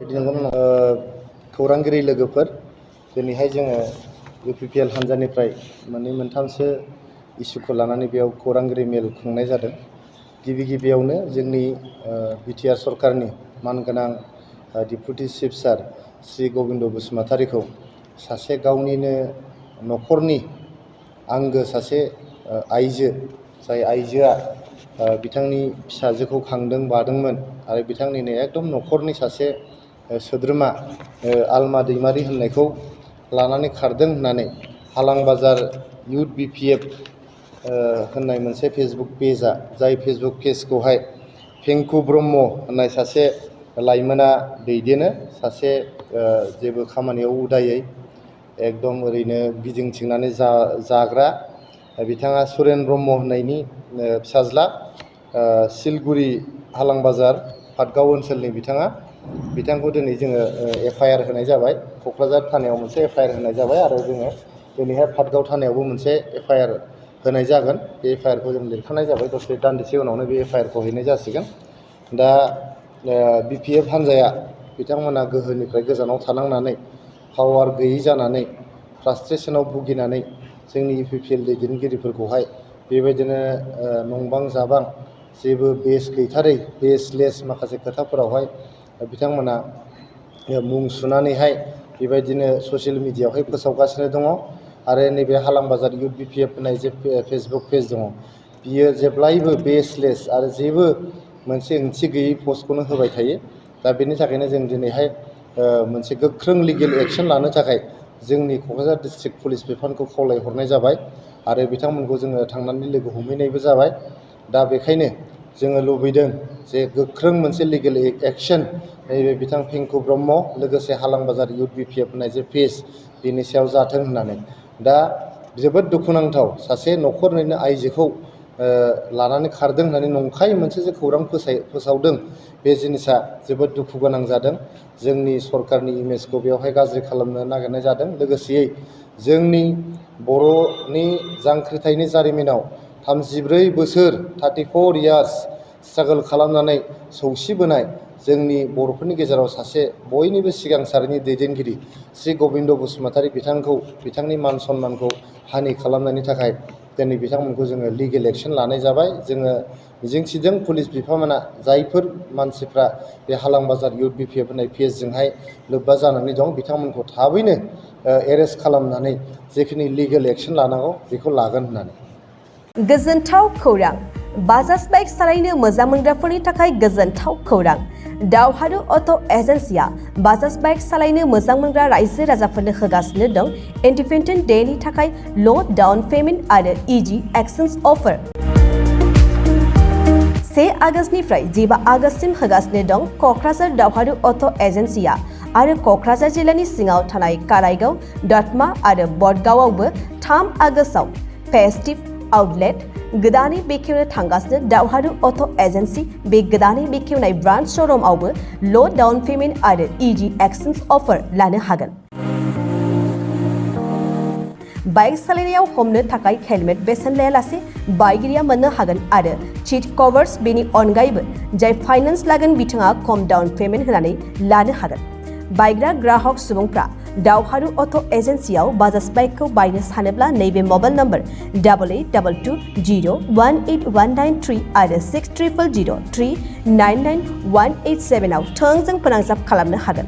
खौरांगिरि लोगोफोर दिनैहाय जोङो UPPL हान्जानिफ्राय मोनथामसो इस्युखौ लानानै बेयाव खौरांगिरि मेल खुंनाय जादों। गिबियावनो जोंनि बिटिआर सरकारनि मानगोनां डिप्युटि चिफ सार श्री गबिन्द बसुमतारीखौ सासे गावनिनो न'खरनि आंगो सासे आइजो, जाय आइजोआ बिथांनि फिसाजोखौ खांदों बादोंमोन आरो बिथांनिनो एकदम न'खरनि सासे सोद्रोमा आलमा दैमारि होननायखौ लानानै खारदों होननानै हालां बाजार युथ BPF होननाय मोनसे फेसबुक पेजआ, जाय फेसबुक पेजखौहाय पेंकु ब्रह्म होननाय सासे लाइमोना दैदेनो, सासे जेबो खामानियाव उदायै एकदम ओरैनो गिदिंथिंनानै जाग्रा बिथाङा सुरेन ब्रह्म होननायनि फिसाज्ला, सिलगुरि हालां बाजार पाटगाव ओनसोलनि बिथांखौ दिनै जोङो FIR होनाय जाबाय। क'क्राझार थानायाव मोनसे FIR होनाय जाबाय आरो जोङो दिनैहाय पाटगाव थानायावबो मोनसे FIR होनाय जागोन। बे FIR खौ जों लिरखानाय जाबाय, दान्दिसे उनावनो बे FIR खौ हैनाय जासिगोन। दा BPF हान्जाया बिथांमोना गोहोनिफ्राय गोजानाव थानांनानै पावार गैयै जानानै फ्रास्ट्रेसनाव भुगिनानै जोंनि UPPL दैदेनगिरिफोरखौहाय बेबायदिनो नंबां जाबां जेबो बेस गैथारै बेसलेस माखासे खोथाफोरावहाय बिथांमोना मुं सुनानैहाय बेबायदिनो ससियेल मिडियायावहाय फोसावगासिनो दङ। आरो नैबे हालां बाजार युथ BPF होननाय जे फेसबुक पेज दङ, बियो जेब्लायबो बेसलेस आरो जेबो मोनसे ओंथि गैयै पस्टखौनो होबाय थायो। दा बेनि थाखायनो जों दिनैहाय मोनसे गोख्रों लिगेल एक्सन लानो थाखाय जोंनि क'क्राझार डिस्ट्रिक्ट पुलिस बिफानखौ खावलायहरनाय जाबाय आरो बिथांमोनखौ जोङो थांनानै लोगो हमहैनायबो जाबाय। दा बेखायनो जोङो लुबैदों जे गोख्रों मोनसे लिगेल एक्सन नैबे बिथां पेंकु ब्रह्म लोगोसे हालां बाजार युथ BPF होननाय जे पेज, बेनि सायाव जाथों होननानै। दा जोबोद दुखुनांथाव, सासे न'खरनिनो आइजोखौ लानानै खारदों होननानै नंखाय मोनसे जे खौरां फोसावदों, बे जिनिसा जोबोद दुखु गोनां जादों। जोंनि सरकारनि इमेजखौ बेवहाय गाज्रि खालामनो नागिरनाय जादों। लोगोसेयै जोंनि बर'नि जांख्रिथायनि जारिमिनाव 34 बोसोर 34 इयार्स स्ट्रागल खालामनानै सौसिबोनाय जोंनि बर'फोरनि गेजेराव सासे बयनिबो सिगां सारिनि दैदेनगिरि श्री गबिन्द बसुमतारी बिथांखौ, बिथांनि मान सन्मानखौ हानि खालामनायनि थाखाय दिनै बिथांमोनखौ जोङो लिगेल एक्सन लानाय जाबाय। जोङो मिजिंथिदों पुलिस बिफानमोना जायफोर मानसिफ्रा बे हालां बाजार युथ BPF होननाय पेजजोंहाय लोब्बा जानानै दं, बिथांमोनखौ थाबैनो एरेस्ट खालामनानै जेखिनि लिगेल एक्सन लानांगौ बेखौ लागोन होननानै। गोजोनथाव खौरां! बाजाज बाइक सालायनो मोजां मोनग्राफोरनि थाखाय गोजोनथाव खौरां! दावहारु अट' एजेन्सिया बाजाज बाइक सालायनो मोजां मोनग्रा रायजो राजाफोरनो होगासिनो दं इन्डिपेन्डेन्ट डेनि थाखाय ल' डाउन पेमेन्ट आरो इजि एक्सचेन्ज अफार। 1 आगस्तनिफ्राय 15 आगस्तसिम होगासिनो दं क'क्राझार दावहारु अट' एजेन्सिया आरो क'क्राझार जिल्लानि सिङाव थानाय काराइगाव, दतमा आरो बडगावआवबो 3 आगस्टआव फेस्टिभ आउटलेट। गोदानै बेखेवनो थांगासिनो दावहारु अट' एजेन्सि। बे गोदानै बेखेवनाय ब्रान्च श'रुमआवबो ल' डाउन पेमेन्ट आरो इजि एक्सचेन्ज अफार लानो हागोन। बाइक सालायनायाव हमनो थाखाय हेलमेट बेसेन लायालासे बाइगिरिया मोननो हागोन आरो सीट कभार्स। बेनि अनगायैबो जाय फाइनेन्स लागोन बिथाङा खम डाउन पेमेन्ट होनानै लानो हागोन। बायग्रा ग्राहक सुबुंफ्रा दावहारु अट' एजेन्सियाव बाजाज बाइकखौ बायनो सानोब्ला नैबे मबाइल नम्बर 8822018193 आरो 600003991187 आव थोंजों फोनांजाब खालामनो हागोन।